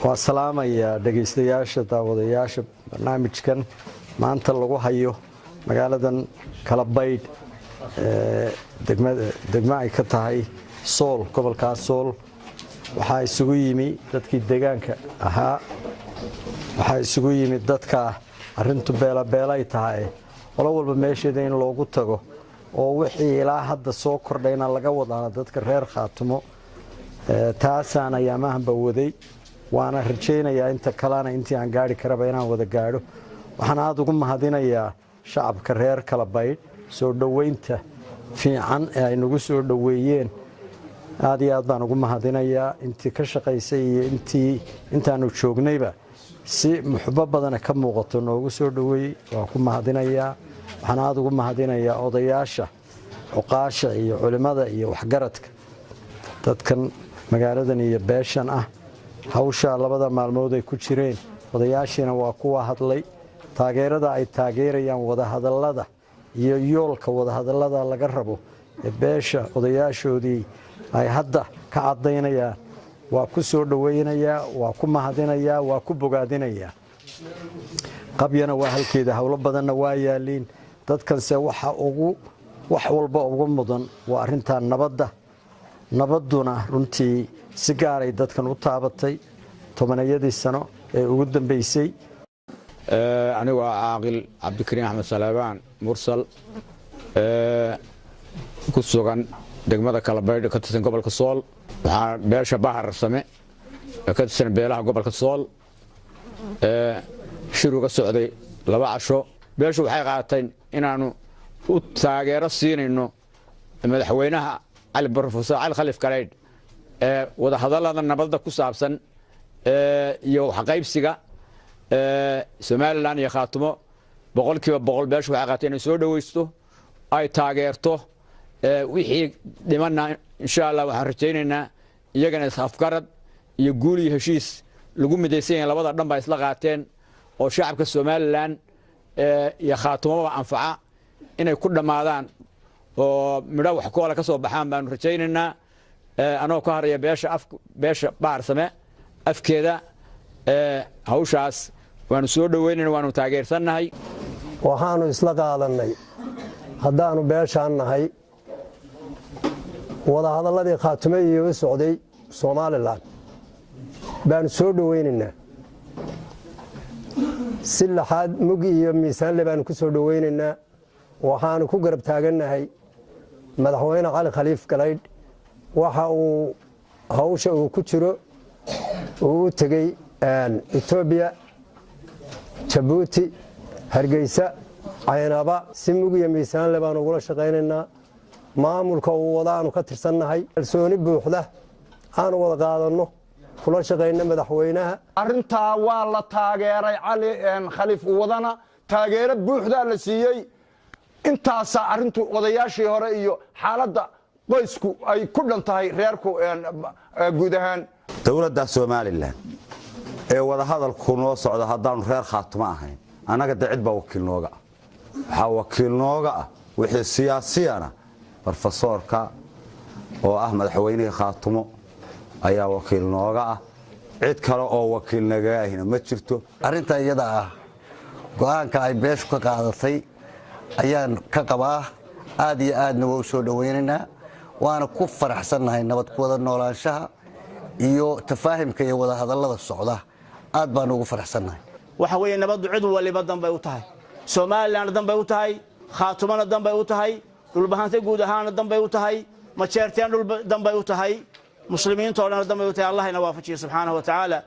Waa salaamayaa dhegaystayaasha, daawadayaasha barnaamijkan maanta lagu hayo magaaladan Kalabaydh, degmo ay ka tahay Sool, gobolkaas Sool. Waxaa isugu yimi dadkii deegaanka ahaa, waxaa isugu yimi dadka arrintu beelabeelay tahay, qolo walba meesheeda in loogu tago oo wixii ilaa hadda soo kordhayna laga wadaana dadka reer Khaatumo. Taasaan ayaamahanba waday, waana rajaynayaa inta kalena intii aan gaari karaba inaan wada gaadho. Waxaan aada ugu mahadinayaa shacabka reer Kalabaydh soo dhoweynta fiican ee ay nagu soo dhoweeyeen. Aad iyo aad baan ugu mahadinayaa intii ka shaqaysay iyo intii intaanu joognayba si muxbo badana ka muuqato noogu soo dhoweeyey, waan ku mahadinayaa. Waxaan aada ugu mahadinayaa odayaasha, cuqaasha iyo culimmada iyo waxgaradka dadkan magaaladan iyo beeshan ah. Hawsha labada maalmood ay ku jireen, odayaashiina waa kuwa hadlay, taageerada ay taageerayaan wadahadallada iyo yoolka wadahadallada laga rabo ee beesha odayaashoodii ay hadda ka caddaynayaan, waa ku soo dhowaynayaa, waa ku mahadinayaa, waa ku bogaadinayaa. Qabyana waa halkeeda, howlo badanna waa yaaliin. Dadkanse waxa ugu wax walba ugu mudan waa arrintaa nabadda. Nabadduna runtii si gaaray dadkan u taabatay tobanayadii sano ee ugu dambeysay. Anigu ah Caaqil Cabdikariin Axmed Saleebaan Mursal, ku sugan degmada Kalabaydh, ka tirsan gobolka Sool. Waxaa beesha Bahar Same ka tirsan beelaha gobolka Sool shir uga socday 2 casho. Beeshu waxay qaateen inaannu u taageero siinayno madaxweynaha Cali, Professor Cali Khalif Galaydh, ee wadahadallada nabadda ku saabsan iyo waxqaybsiga Somaliland iyo Khaatumo. 100%. Beeshu waxay qaateen inay soo dhoweysto, ay taageerto. Wixii dhimanna, insha Allah, waxaan rajaynaynaa iyagana is-afgarad iyo guul iyo heshiis lagu midaysan yahay labada dhan ba isla qaateen oo shacabka Somaliland iyo Khaatumoba anfaca inay ku dhammaadaan oo midho wax koola ka soo baxaan baanu rajaynaynaa. Anagoo ka haraya beesha, af beesha Baarsame afkeeda, hawshaas waanu soo dhoweynayna, waanu taageersannahay. Waxaannu isla qaadannay, haddaannu beeshaan nahay, wadahadalladii Khaatume iyo u socday Somaliland baannu soo dhowaynaynaa. Si laxaad mug iyo miisaanle baannu ku soo dhowaynaynaa. Waxaannu ku garab taagannahay Madaxweyne Cali Khaliif Galaydh waxa uu hawsha uu ku jiro, uu u tegey Etoobiya, Jabuuti, Hargeysa, Caynaba. Si mug iyo miisaanle baanu ugula shaqaynaynaa. Maamulka uu wada aanu ka tirsannahay, kalsooni buuxda aanu wada qaadanno, kula shaqayno madaxweynaha. Arrintaa waa la taageeray. Cali Khaliif uu wadana taageero buuxdaa la siiyey. Intaasaa arrintu odayaashii hore iyo xaaladda qoysku ay ku dhan tahay, reerku guud ahaan. Dowladda Somaliland ee wadahadalku noo socda, haddaanu reer Khaatumo ahayn, annaga de cid baa wakiil nooga ah. Waxaa wakiil nooga ah wixii siyaasiyana brofesoorka oo ah madaxweynihii Khaatumo ayaa wakiil nooga ah. Cid kale oo wakiil nagaga ahina ma jirto. Arrinta iyada ah go'aanka ay beeshu ka qaadatay ayaan ka qabaa. Aad iyo aadna waa u soo dhowaynaynaa, waana ku faraxsannahay nabad ku wada noolaanshaha iyo tafaahimka iyo wadahadallada socda. Aad baanu ugu faraxsannahay. Waxa weeye, nabaddu cid waliba danbay u tahay. Somalilandna danbay u tahay, Khaatumana danbay u tahay, Dhulbahante guud ahaana danbay u tahay, Majeerteen dhul danbay u tahay, muslimiinta o dhan danbay u tahay. Allah ina waafajiyo subxaanahu wa tacaala.